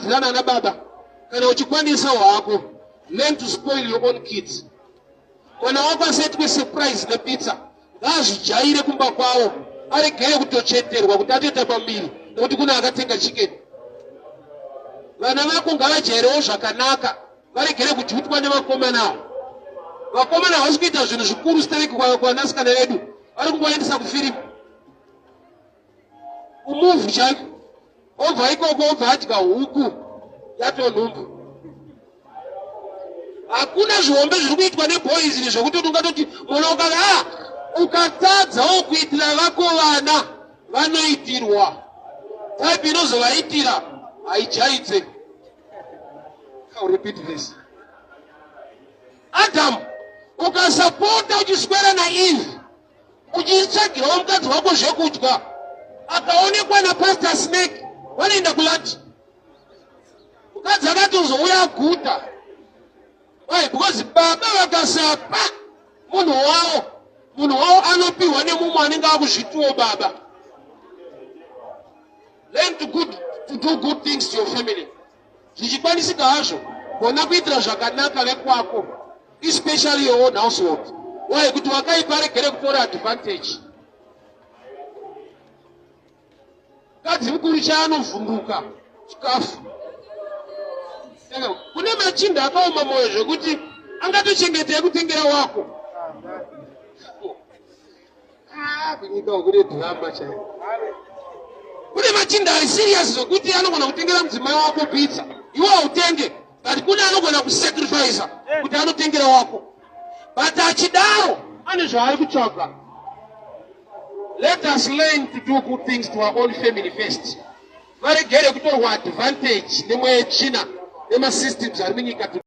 Kurudzirana ana baba, kana uchikwanisa hwako, learn to spoil your own kids. Mwana wako asaitwe surprise nepizza, ngaazvijaire kumba kwavo, aregere kutocheterwa kuti atoita pamuviri nekuti kune akatenga chicken. Vana vako ngavajairewo zvakanaka, varegere kujutwa nevakomana ava. Vakomana havasi kuita zvinhu zvikuru stereki kuvanasikana vedu, vari kungovaendesa kufirimu, kumuvhu chaiko, obva ikoko obva adya huku yatonhumbu. Hakuna zvihombe zviri kuitwa neboys izvi zvekuti ungatoti mwana ukava ah, ukatadzawo kuitira vako vana vanoitirwa type inozovaitira haijaidze. I'll repeat this. Adam, ukasapota uchiswera naEve uchitsvagirawo mukadzi wako zvekudya, akaonekwa naPastor Snake vanoenda kulati mukadzi akatozouya aguta. Why? Because baba vakasapa munhu wavo, munhu wavo anopiwa nemumwe anenge akuzvitiwo baba. Learn to do good things to your family. Zvichikwanisika hazvo, gona kuitira zvakanaka vekwako, especially your own household. Why? Kuti wakaipa aregere kutora advantage. Mukadzi mukuru chaanovhunduka chikafu. Kune machinda akaoma mwoyo zvekuti angatochengeta yekutengera wako. Ah, kunyika kune drama chaiyo. Kune machinda ari serious zvekuti anogona kutengera mudzimai wako pizza, iwe hautenge, but kune anogona kusacrifice kuti anotengera wako, but achidaro ane zvaari kutsvaga. Let us learn to do good things to our own family first. Varegere kutorwa advantage nemweya yetsvina nemasystems ari munyika.